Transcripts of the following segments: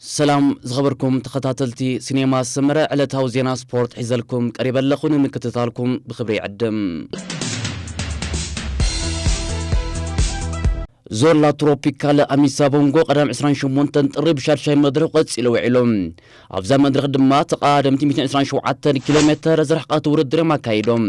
ሰላም ዝኸበርኩም ተኸታተልቲ ሲኔማ ሰመረ፣ ዕለታዊ ዜና ስፖርት ሒዘልኩም ቀሪበ ኣለኹ። ንምክትታልኩም ብኽብሪ ይዕድም። ዞላ ትሮፒካል ኣሚሳ ቦንጎ ቀዳም ዕስራን ሸሞንተን ጥሪ ብሻድሻይ መድረኽ ቀጺሉ ውዒሉ። ኣብዛ መድረኽ ድማ ተቐዳደምቲ ሚእትን ዕስራን ሸውዓተን ኪሎ ሜተር ዝርሕቀት ውድድር እዮም ኣካይዶም።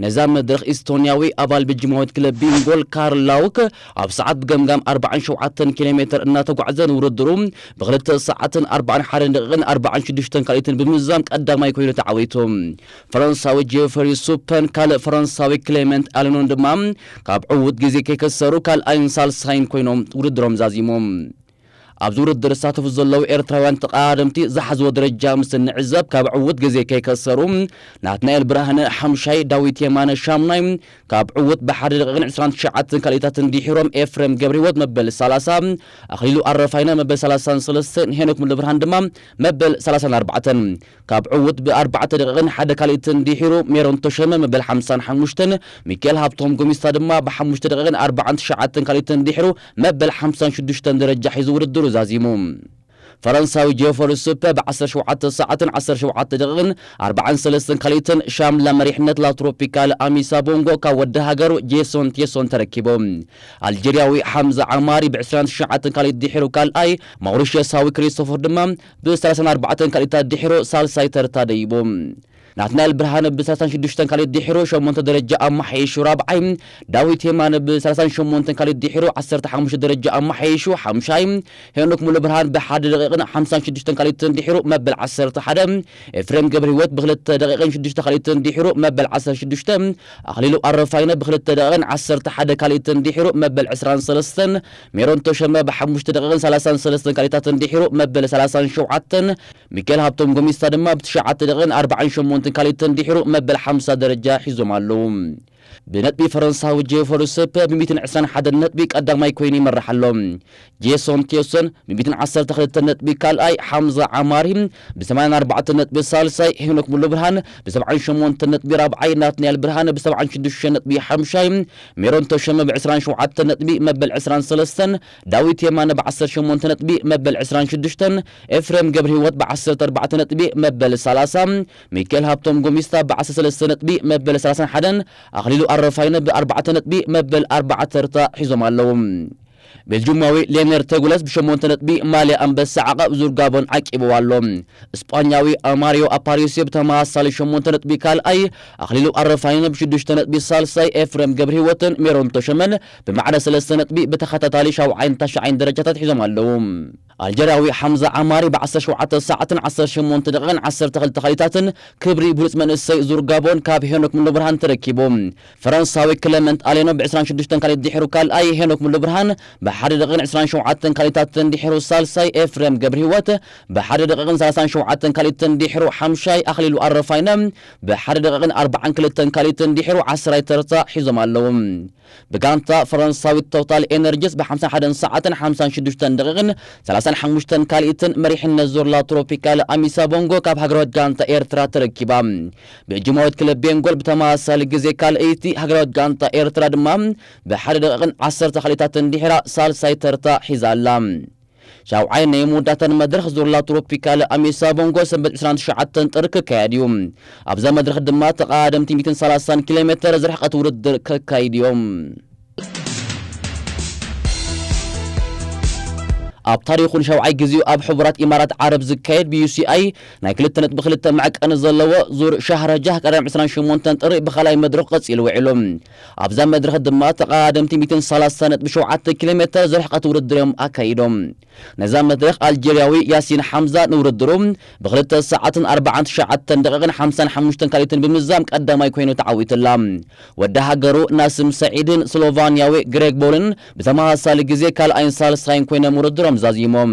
ነዛ መድረኽ ኢስቶንያዊ ኣባል ቤልጂማዊት ክለብ ቢንጎል ካርል ላውክ ኣብ ሰዓት ብገምጋም ኣርባዓን ሸውዓተን ኪሎ ሜተር እናተጓዕዘ ንውድድሩ ብኽልተ ሰዓትን ኣርባዓን ሓደን ደቂቕን ኣርባዓን ሽዱሽተን ካልኢትን ብምዝዛም ቀዳማይ ኮይኑ ተዓዊቱ። ፈረንሳዊ ጄፈሪ ሱፐን ካልእ ፈረንሳዊ ክሌመንት ኣለኖን ድማ ካብ ዕዉት ግዜ ከይከሰሩ ካልኣይን ሳልሳይን ኮይኖም ውድድሮም ዛዚሞም። ኣብዚ ውድድር ዝሳተፉ ዘለዉ ኤርትራውያን ተቐዳደምቲ ዝሓዝዎ ደረጃ ምስ እንዕዘብ፣ ካብ ዕዉት ግዜ ከይከሰሩ ናትናኤል ብርሃነ ሓምሻይ፣ ዳዊት የማነ ሻምናይ፣ ካብ ዕዉት ብሓደ ደቂቕን ዕስራን ትሽዓተን ካልኢታትን ድሒሮም ኤፍሬም ገብረህይወት መበል ሰላሳ፣ ኣኽሊሉ ኣረፋይነ መበል ሰላሳን ሰለስተን፣ ሄኖክ ሙሉብርሃን ድማ መበል ሰላሳን ኣርባዕተን። ካብ ዕዉት ብኣርባዕተ ደቂቕን ሓደ ካልኢትን ድሒሩ ሜሮን ተሸመ መበል ሓምሳን ሓሙሽተን፣ ሚካኤል ሃብቶም ጎሚስታ ድማ ብሓሙሽተ ደቂቕን ኣርባዓን ትሽዓተን ካልኢትን ድሒሩ መበል ሓምሳን ሽዱሽተን ደረጃ ሒዙ ውድድሩ ዛዚሙ። ፈረንሳዊ ጄፈሪ ሱፐ ብዓሰርተ ሸውዓተ ሰዓትን ዓሰርተ ሸውዓተ ደቂቕን ኣርባዓን ሰለስተን ካልኢትን ሻምላ መሪሕነት ላትሮፒካል ኣሚሳ ቦንጎ ካብ ወዲ ሃገሩ ጄሶን ቴሶን ተረኪቡ። ኣልጀርያዊ ሓምዛ ዓማሪ ብዕስራን ትሽዓተን ካልኢት ድሒሩ ካልኣይ፣ ማውሪሽዮሳዊ ክሪስቶፈር ድማ ብሰላሳን ኣርባዕተን ካልኢታት ድሒሩ ሳልሳይ ተርታ ደይቡ። ናትናኤል ብርሃነ ብሰላሳን ሽዱሽተን ካልኢት ድሒሩ ሸሞንተ ደረጃ ኣማሓይሹ ራብዓይ፣ ዳዊት የማነ ብሰላሳን ሸሞንተን ካልኢት ድሒሩ ዓሰርተ ሓሙሽተ ደረጃ ኣማሓይሹ ሓምሻይ፣ ሄኖክ ሙሉብርሃን ብሓደ ደቂቕን ሓምሳን ሽዱሽተን ካልኢትን ድሒሩ መበል ዓሰርተ ሓደ፣ ኤፍሬም ገብረህይወት ብክልተ ደቂቕን ሽዱሽተ ካልኢትን ድሒሩ መበል ዓሰርተ ሽዱሽተ፣ ኣኽሊሉ ኣረፋይነ ብክልተ ደቂቕን ዓሰርተ ሓደ ካልኢትን ድሒሩ መበል ዕስራን ሰለስተን፣ ሜሮን ተሸመ ብሓሙሽተ ደቂቕን ሰላሳን ሰለስተን ካልኢታትን ድሒሩ መበል ሰላሳን ሸውዓተን፣ ሚካኤል ሃብቶም ጎሚስታ ድማ ብትሽዓተ ደቂቕን ኣርባዓን ሸሞንተን ካልኢትን ድሒሩ መበል ሓምሳ ደረጃ ሒዞም ኣለዉ። ብነጥቢ ፈረንሳዊ ጄፈሪ ሱፐ ብሚእትን ዕስራን ሓደን ነጥቢ ቀዳማይ ኮይኑ ይመርሕ ኣሎ። ጄሶን ቴሶን ብሚእትን ዓሰርተ ክልተ ነጥቢ ካልኣይ፣ ሓምዛ ዓማሪ ብሰማንያን ኣርባዕተን ነጥቢ ሳልሳይ፣ ሄኖክ ሙሉብርሃን ብሰብዓን ሸሞንተን ነጥቢ ራብዓይ፣ ናትናኤል ብርሃነ ብሰብዓን ሽዱሽተ ነጥቢ ሓምሻይ፣ ሜሮን ተሸመ ብዕስራን ሸውዓተን ነጥቢ መበል ዕስራን ሰለስተን፣ ዳዊት የማነ ብዓሰርተ ሸሞንተ ነጥቢ መበል ዕስራን ሽዱሽተን፣ ኤፍሬም ገብረህይወት ብዓሰርተ ኣርባዕተ ነጥቢ መበል ሰላሳ፣ ሚካኤል ሃብቶም ጎሚስታ ብዓሰርተ ሰለስተ ነጥቢ መበል ሰላሳን ሓደን፣ ኣኽሊሉ ኣረፋይነ ብኣርባዕተ ነጥቢ መበል ኣርባዕተ ተርታ ሒዞም ኣለዉ። ቤልጁማዊ ሌነር ተጉለስ ብሸሞንተ ነጥቢ ማልያ ኣንበሳ ዓቐብ ዙር ጋቦን ዓቂብዎ ኣሎ። እስጳኛዊ ኣማሪዮ ኣፓሪሲዮ ብተመሳሳሊ ሸሞንተ ነጥቢ ካልኣይ፣ ኣኽሊሉ ኣረፋይነ ብሽዱሽተ ነጥቢ ሳልሳይ፣ ኤፍሬም ገብረህይወትን ሜሮን ተሸመን ብማዕረ ሰለስተ ነጥቢ ብተኸታታሊ ሻውዓይን ታሽዓይን ደረጃታት ሒዞም ኣለዉ። ኣልጀርያዊ ሓምዛ ዓማሪ ብዓሰርተ ሸውዓተ ሰዓትን ዓሰርተ ሸሞንተ ደቂቕን ዓሰርተ ክልተ ካልኢታትን ክብሪ ብሉጽ መንእሰይ ዙር ጋቦን ካብ ሄኖክ ሙሉብርሃን ተረኪቡ። ፈረንሳዊ ክለመንት ኣሌኖ ብዕስራን ሽዱሽተን ካልኢት ድሒሩ ካልኣይ፣ ሄኖክ ሙሉብርሃን ብሓደ ደቂቕን ዕስራን ሸውዓተን ካልኢታትን ድሒሩ ሳልሳይ፣ ኤፍሬም ገብረህይወት ብሓደ ደቂቕን ሰላሳን ሸውዓተን ካልኢትን ድሒሩ ሓምሻይ፣ ኣኽሊሉ ኣረፋይነ ብሓደ ደቂቕን ኣርባዓን ክልተን ካልኢትን ድሒሩ ዓስራይ ተርታ ሒዞም ኣለዉ። ብጋንታ ፈረንሳዊት ቶታል ኤነርጂስ ብሓምሳን ሓደን ሰዓትን ሓምሳን ሽዱሽተን ደቂቕን ሰላሳን ሓሙሽተን ካልኢትን መሪሕነት ዞርላ ትሮፒካል ኣሚሳ ቦንጎ ካብ ሃገራዊት ጋንታ ኤርትራ ተረኪባ። ብእጅማዊት ክለብ ቤንጎል ብተመሳሳሊ ግዜ ካልኣይቲ፣ ሃገራዊት ጋንታ ኤርትራ ድማ ብሓደ ደቂቕን ዓሰርተ ካልኢታትን ድሒራ ሳልሳይ ተርታ ሒዛ ኣላ። ሻውዓይ ናይ መወዳእታን መድረኽ ዞርላ ትሮፒካል ኣሚሳ ቦንጎ ሰንበት ዕስራን ትሽዓተን ጥሪ ክካየድ እዩ። ኣብዛ መድረኽ ድማ ተቐዳደምቲ ሚእትን ሰላሳን ኪሎ ሜተር ዝርሕቀት ውድድር ከካይድ እዮም። ኣብ ታሪኹ ንሻውዓይ ግዜኡ ኣብ ሕቡራት ኢማራት ዓረብ ዝካየድ ብዩሲኣይ ናይ ክልተ ነጥቢ ክልተ መዕቀኒ ዘለዎ ዙር ሻህረጃህ ቀዳም ዕስራን ሸሞንተን ጥሪ ብኻልኣይ መድረኽ ቀጺሉ ውዒሉ። ኣብዛ መድረኽ ድማ ተቐዳደምቲ ሚእትን ሰላሳ ነጥቢ ሸውዓተ ኪሎ ሜተር ዝርሕቀት ውድድር እዮም ኣካይዶም። ነዛ መድረኽ ኣልጀርያዊ ያሲን ሓምዛ ንውድድሩ ብኽልተ ሰዓትን ኣርባዓን ትሽዓተን ደቂቕን ሓምሳን ሓሙሽተን ካልኢትን ብምዝዛም ቀዳማይ ኮይኑ ተዓዊትላ። ወዲ ሃገሩ ናስም ሰዒድን ስሎቫንያዊ ግሬግ ቦልን ብተመሳሳሊ ግዜ ካልኣይን ሳልሳይን ኮይኖም ውድድሮም ዛዚሞም።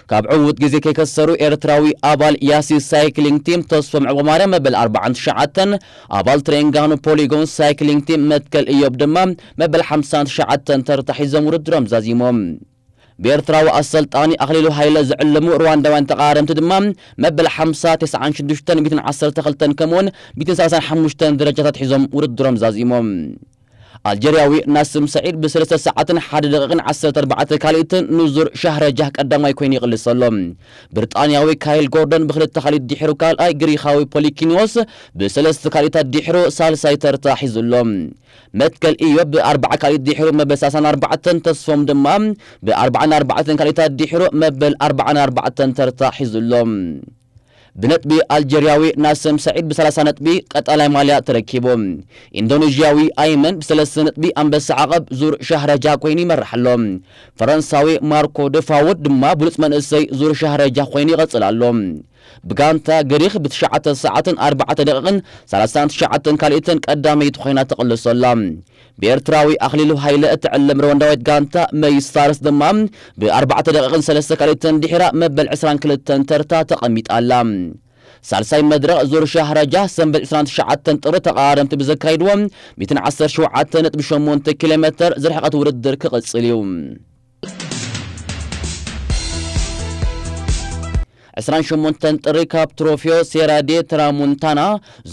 ካብ ዕዉት ግዜ ከይከሰሩ ኤርትራዊ ኣባል ያሲ ሳይክሊንግ ቲም ተስፎም ዕቕበማርያም መበል ኣርባዓን ትሽዓተን፣ ኣባል ትሬንጋኑ ፖሊጎን ሳይክሊንግ ቲም መትከል እዮብ ድማ መበል ሓምሳን ትሽዓተን ተርታ ሒዞም ውድድሮም ዛዚሞም። ብኤርትራዊ ኣሰልጣኒ ኣኽሊሉ ሃይለ ዝዕለሙ ሩዋንዳውያን ተቓረምቲ ድማ መበል ሓምሳ፣ ተስዓን ሽዱሽተን፣ ሚእትን ዓሰርተ ክልተን ከምኡውን ሚእትን ሰላሳን ሓሙሽተን ደረጃታት ሒዞም ውድድሮም ዛዚሞም። ኣልጀርያዊ ናስም ሰዒድ ብሰለስተ ሰዓትን ሓደ ደቂቕን ዓሰርተ ኣርባዕተ ካልኢትን ንዙር ሻህረጃህ ቀዳማይ ኮይኑ ይቕልስ ኣሎ። ብሪጣንያዊ ካይል ጎርደን ብክልተ ካልኢት ድሒሩ ካልኣይ፣ ግሪኻዊ ፖሊኪኒዮስ ብሰለስተ ካልኢታት ድሒሩ ሳልሳይ ተርታ ሒዙ ኣሎ። መትከል ኢዮብ ብኣርባዓ ካልኢት ድሒሩ መበል ሰላሳን ኣርባዕተን፣ ተስፎም ድማ ብኣርባዓን ኣርባዕተን ካልኢታት ድሒሩ መበል ኣርባዓን ኣርባዕተን ተርታ ሒዙ ኣሎ። ብነጥቢ ኣልጀርያዊ ናሰም ሰዒድ ብ30 ነጥቢ ቀጣላይ ማልያ ተረኪቡ። ኢንዶኔዥያዊ ኣይመን ብ30 ነጥቢ ኣንበሳ ዓቐብ ዙር ሻህረጃ ኮይኑ ይመርሕ ኣሎ። ፈረንሳዊ ማርኮ ደፋውድ ድማ ብሉጽ መንእሰይ ዙር ሻህረጃ ኮይኑ ይቐጽል ኣሎ። ብጋንታ ግሪኽ ብትሽዓተ ሰዓትን ኣርባዕተ ደቂቕን ሰላሳን ትሽዓተን ካልኢትን ቀዳመይቲ ኮይና ትቕልሶ ኣላ። ብኤርትራዊ ኣኽሊሉ ሃይለ እትዕለም ሩዋንዳዊት ጋንታ መይ ስታርስ ድማ ብኣርባዕተ ደቂቕን ሰለስተ ካልኢትን ድሒራ መበል ዕስራን ክልተን ተርታ ተቐሚጣ ኣላ። ሳልሳይ መድረኽ ዙር ሻህረጃ ሰንበት ዕስራን ትሽዓተን ጥሪ ተቐዳደምቲ ብዘካይድዎ ሚእትን ዓሰርተ ሸውዓተ ነጥቢ ሸሞንተ ኪሎ ሜተር ዝርሕቐት ውድድር ክቕጽል እዩ። ዕስራን ሸሞንተን ጥሪ ካብ ትሮፊዮ ሴራ ዴ ትራሙንታና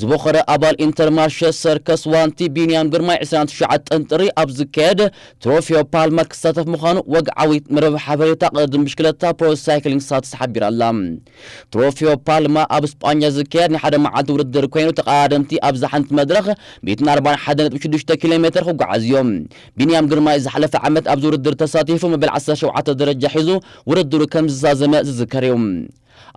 ዝበኾረ ኣባል ኢንተርማርሸ ሰርከስ ዋንቲ ቢንያም ግርማይ ዕስራን ትሽዓተን ጥሪ ኣብ ዝካየድ ትሮፊዮ ፓልማ ክሳተፍ ምዃኑ ወግዓዊ መርበብ ሓበሬታ ቅድድም ብሽክለታ ፕሮ ሳይክሊንግ ስታትስ ሓቢራ ኣላ። ትሮፊዮ ፓልማ ኣብ ስጳኛ ዝካየድ ናይ ሓደ መዓልቲ ውድድር ኮይኑ ተቐዳደምቲ ኣብዛ ሓንቲ መድረኽ ሚእትን ኣርባዓን ሓደን ነጥቢ ሽዱሽተ ኪሎ ሜተር ክጓዓዝ እዮም። ቢንያም ግርማይ ዝሓለፈ ዓመት ኣብዚ ውድድር ተሳቲፉ መበል ዓሰርተ ሸውዓተ ደረጃ ሒዙ ውድድሩ ከም ዝዛዘመ ዝዝከር እዩ።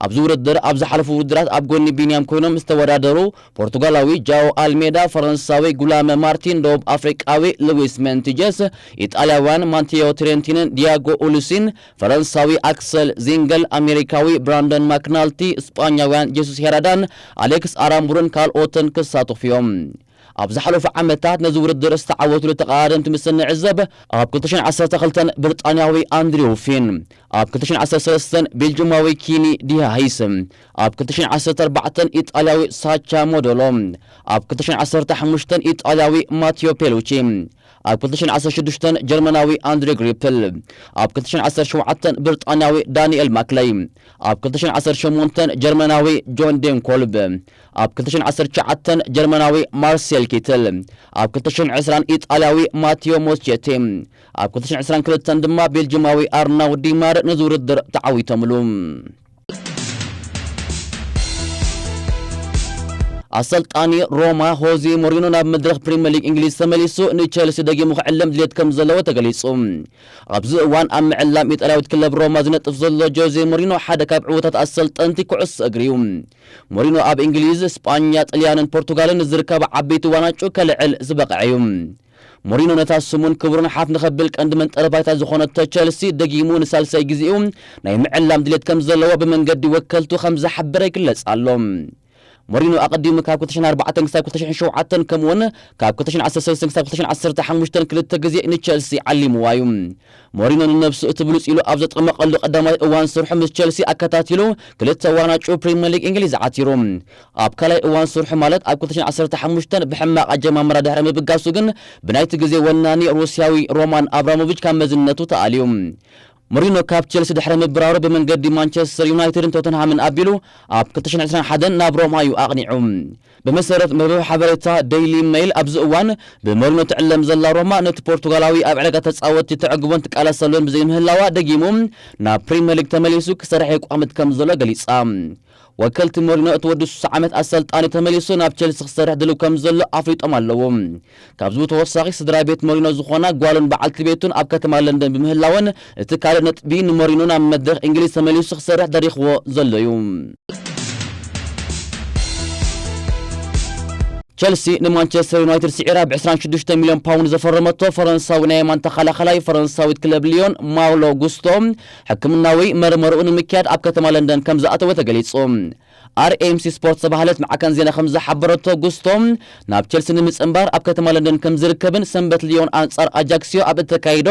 ኣብዚ ውድድር ኣብ ዝሓለፉ ውድድራት ኣብ ጎኒ ቢንያም ኮይኖም ዝተወዳደሩ ፖርቱጋላዊ ጃኦ ኣልሜዳ፣ ፈረንሳዊ ጉላመ ማርቲን፣ ደቡብ ኣፍሪቃዊ ሉዊስ ሜንቲጀስ፣ ኢጣልያውያን ማንቴዮ ትሬንቲንን ዲያጎ ኡሉሲን፣ ፈረንሳዊ ኣክሰል ዚንገል፣ ኣሜሪካዊ ብራንደን ማክናልቲ፣ ስጳኛውያን ጄሱስ ሄራዳን ኣሌክስ ኣራምቡርን ካልኦትን ክሳተፉ እዮም። ኣብ ዝሓለፉ ዓመታት ነዚ ውድድር ዝተዓወትሉ ተቐዳደምቲ ምስ እንዕዘብ፣ ኣብ ክልተ ሽሕን ዓሰርተ ክልተን ብሪጣንያዊ ኣንድሪው ፊን፣ ኣብ ክልተ ሽሕን ዓሰርተ ሰለስተን ቤልጅማዊ ኪኒ ዲሃሂስ፣ ኣብ ክልተ ሽሕን ዓሰርተ ኣርባዕተን ኢጣልያዊ ሳቻ ሞዶሎ፣ ኣብ ክልተ ሽሕን ዓሰርተ ሓሙሽተን ኢጣልያዊ ማቲዮ ፔሉቺ፣ ኣብ ክልተ ሽሕን ዓሰርተ ሽዱሽተን ጀርመናዊ ኣንድሬ ግሪፕል፣ ኣብ ክልተ ሽሕን ዓሰርተ ሸውዓተን ብሪጣንያዊ ዳንኤል ማክለይ፣ ኣብ ክልተ ሽሕን ዓሰርተ ሸሞንተን ጀርመናዊ ጆን ዴንኮልብ፣ ኣብ ክልተ ሽሕን ዓሰርተ ትሽዓተን ጀርመናዊ ማርሴል ኪትል፣ ኣብ ክልተ ሽሕን ዕስራን ኢጣልያዊ ማቲዮ ሞስቼቲ፣ ኣብ ክልተ ሽሕን ዕስራን ክልተን ድማ ቤልጅማዊ ኣርናው ዲማር ነዚ ውድድር ተዓዊቶምሉ። ኣሰልጣኒ ሮማ ሆዜ ሞሪኖ ናብ መድረኽ ፕሪምየር ሊግ እንግሊዝ ተመሊሱ ንቸልሲ ደጊሙ ክዕለም ድሌት ከም ዘለዎ ተገሊጹ። ኣብዚ እዋን ኣብ ምዕላም ኢጣልያዊት ክለብ ሮማ ዝነጥፍ ዘሎ ጆዜ ሞሪኖ ሓደ ካብ ዕዉታት ኣሰልጠንቲ ኩዕሶ እግሪ እዩ። ሞሪኖ ኣብ እንግሊዝ፣ ስጳኛ፣ ጥልያንን ፖርቱጋልን ንዝርከባ ዓበይቲ ዋናጩ ከልዕል ዝበቕዐ እዩ። ሞሪኖ ነታ ስሙን ክብሩን ሓፍ ንኸብል ቀንዲ መንጠሪ ባይታ ዝኾነቶ ቸልሲ ደጊሙ ንሳልሳይ ግዜኡ ናይ ምዕላም ድሌት ከም ዘለዎ ብመንገዲ ወከልቱ ከም ዝሓበረ ይግለጽ ኣሎ። ሞሪኖ ኣቐዲሙ ካብ ክልተ ሽሕን ኣርባዕተን ክሳብ ክልተ ሽሕን ሸውዓተን ከምኡውን ካብ ክልተ ሽሕን ዓሰርተ ሰለስተን ክሳብ ክልተ ሽሕን ዓሰርተ ሓሙሽተን ክልተ ግዜ ንቸልሲ ዓሊምዋ እዩ። ሞሪኖ ንነብሱ እቲ ብሉጽ ኢሉ ኣብ ዘጥመቐሉ ቀዳማይ እዋን ስርሑ ምስ ቸልሲ ኣከታቲሉ ክልተ ዋናጩ ፕሪምየር ሊግ እንግሊዝ ዓቲሩ። ኣብ ካልኣይ እዋን ስርሑ ማለት ኣብ ክልተ ሽሕን ዓሰርተ ሓሙሽተን ብሕማቕ ኣጀማምራ ድሕሪ ምብጋሱ ግን ብናይቲ ግዜ ወናኒ ሩስያዊ ሮማን ኣብራሞቪች ካብ መዝነቱ ተኣልዩ። ሞሪኖ ካብ ቸልሲ ድሕሪ ምብራሩ ብመንገዲ ማንቸስተር ዩናይትድን ቶተንሃምን ኣቢሉ ኣብ ክልተ ሽሕን ዕስራን ሓደን ናብ ሮማ እዩ ኣቕኒዑ። ብመሰረት መርበብ ሓበሬታ ዴይሊ ሜይል ኣብዚ እዋን ብሞሪኖ ትዕለም ዘላ ሮማ ነቲ ፖርቱጋላዊ ኣብ ዕዳጋ ተጻወትቲ ተዕግቦን ትቃለሰሉን ብዘይምህላዋ ደጊሙ ናብ ፕሪምየር ሊግ ተመሊሱ ክሰርሕ ይቋምት ከም ዘሎ ገሊጻ። ወከልቲ ሞሪኖ እቲ ወዲ ስሳ ዓመት ኣሰልጣኒ ተመሊሱ ናብ ቸልሲ ክሰርሕ ድልው ከም ዘሎ ኣፍሊጦም ኣለዉ። ካብዚ ብተወሳኺ ስድራ ቤት ሞሪኖ ዝኾና ጓሉን በዓልቲ ቤቱን ኣብ ከተማ ለንደን ብምህላወን እቲ ካልእ ነጥቢ ንሞሪኖ ናብ መድረኽ እንግሊዝ ተመሊሱ ክሰርሕ ደሪኽዎ ዘሎ እዩ። ቸልሲ ንማንቸስተር ዩናይትድ ስዒራ ብ ዕስራን ሽዱሽተ ሚልዮን ፓውንድ ዘፈረመቶ ፈረንሳዊ ናይ የማን ተኸላኸላይ ፈረንሳዊት ክለብ ሊዮን ማውሎ ጉስቶ ሕክምናዊ መርመርኡ ንምክያድ ኣብ ከተማ ለንደን ከም ዝኣተወ ተገሊጹ። ኣር ኤም ሲ ስፖርት ዝተባህለት ማዕከን ዜና ከም ዝሓበረቶ ጉስቶ ናብ ቸልሲ ንምጽንባር ኣብ ከተማ ለንደን ከም ዝርከብን ሰንበት ሊዮን ኣንጻር ኣጃክሲዮ ኣብ እተካይዶ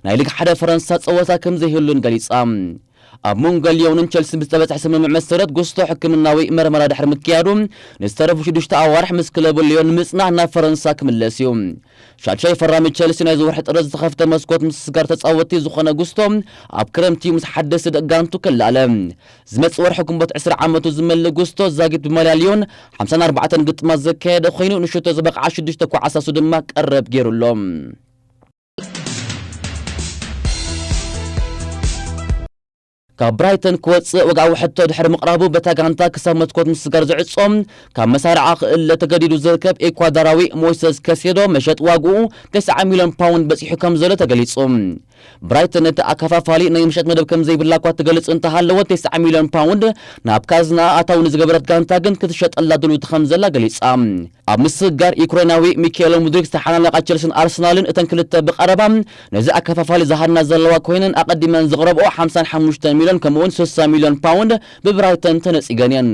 ናይ ሊግ ሓደ ፈረንሳ ጸወታ ከም ዘይህሉን ገሊጻ። ኣብ መንጎ ሊዮንን ቸልሲን ብዝተበጽሐ ስምምዕ መሰረት ጉስቶ ሕክምናዊ መርመራ ድሕሪ ምክያዱ ንዝተረፉ ሽዱሽተ ኣዋርሕ ምስ ክለቡ ሊዮን ንምጽናሕ ናብ ፈረንሳ ክምለስ እዩ። ሻድሻይ ፈራሚ ቸልሲ ናይዚ ወርሒ ጥሪ ዝተኸፍተ መስኮት ምስጋር ተጻወትቲ ዝኾነ ጉስቶ ኣብ ክረምቲ ምስ ሓደስቲ ደቂ ጋንቱ ክላለ። ዝመጽእ ወርሒ ግንቦት ዕስራ ዓመቱ ዝመልእ ጉስቶ ዛጊት ብማልያ ሊዮን ሓምሳን ኣርባዕተን ግጥማት ዘካየደ ኮይኑ ንሽቶ ዝበቕዓ ሽዱሽተ ኳዓሳሱ ድማ ቀረብ ገይሩሎ። ካብ ብራይተን ክወጽእ ወግዓዊ ሕቶ ድሕሪ ምቕራቡ በታ ጋንታ ክሳብ መስኮት ምስጋር ዝዕጾ ካብ መሳርዓ ክእለ ተገዲዱ ዝርከብ ኤኳዳራዊ ሞይሰስ ከሴዶ መሸጥ ዋግኡ ተስዓ ሚልዮን ፓውንድ በጺሑ ከም ዘሎ ተገሊጹ። ብራይተን ነቲ ኣከፋፋሊ ናይ ምሸጥ መደብ ከም ዘይብላ እኳ ትገልጽ እንተሃለወት፣ ተስዓ ሚልዮን ፓውንድ ናብ ካዝና ኣታዊ ንዝገበረት ጋንታ ግን ክትሸጠላ ድልውቲ ከም ዘላ ገሊጻ። ኣብ ምስጋር ዩክሬናዊ ሚካኤሎ ሙድሪክ ዝተሓናነቓ ቸልሲን ኣርሰናልን እተን ክልተ ብቐረባ ነዚ ኣከፋፋሊ ዝሃድና ዘለዋ ኮይነን ኣቐዲመን ዝቕረብኦ ሓምሳን ሓሙሽተ ሚልዮን ከምኡውን ስሳ ሚልዮን ፓውንድ ብብራይተን ተነጺገን እየን።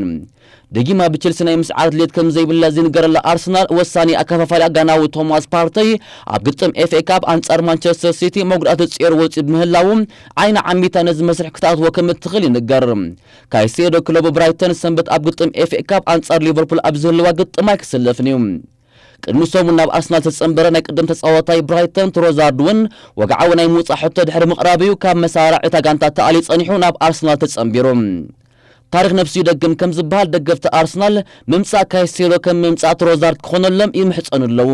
ደጊማ ብቸልሲ ናይ ምስዓር ድሌት ከም ዘይብላ ዝንገረላ ኣርሰናል ወሳኒ ኣከፋፋሊ ኣጋናዊ ቶማስ ፓርተይ ኣብ ግጥም ኤፍኤ ካፕ ኣንጻር ማንቸስተር ሲቲ መጉዳእቲ ጸይሩ ወጺኡ ብምህላዉ ዓይኒ ዓሚታ ነዚ መስርሕ ክትኣትዎ ከም እትኽእል ይንገር። ካይሴዶ ክለቡ ብራይተን ሰንበት ኣብ ግጥም ኤፍኤ ካፕ ኣንጻር ሊቨርፑል ኣብ ዝህልዋ ግጥም ኣይክስለፍን እዩ። ቅድሚ ሰሙን ናብ ኣርሰናል ተጸንበረ ናይ ቅድም ተጻዋታይ ብራይተን ትሮዛርድ እውን ወግዓዊ ናይ ምውጻእ ሕቶ ድሕሪ ምቕራብ እዩ ካብ መሳርዕ እታ ጋንታ ተኣልዩ ጸኒሑ ናብ ኣርሰናል ተጸንቢሩ። ታሪኽ ነፍሱ ይደግም ከም ዝበሃል ደገፍቲ ኣርሰናል ምምጻእ ካይሴዶ ከም ምምጻእ ትሮዛርድ ክኾነሎም ይምሕጸኑ ኣለዉ።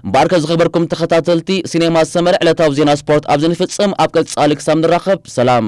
እምበኣርከ ዝኸበርኩም ተኸታተልቲ ሲኔማ ሰመረ ዕለታዊ ዜና ስፖርት ኣብዚ ንፍጽም። ኣብ ቀጻሊ ክሳብ ንራኸብ ሰላም።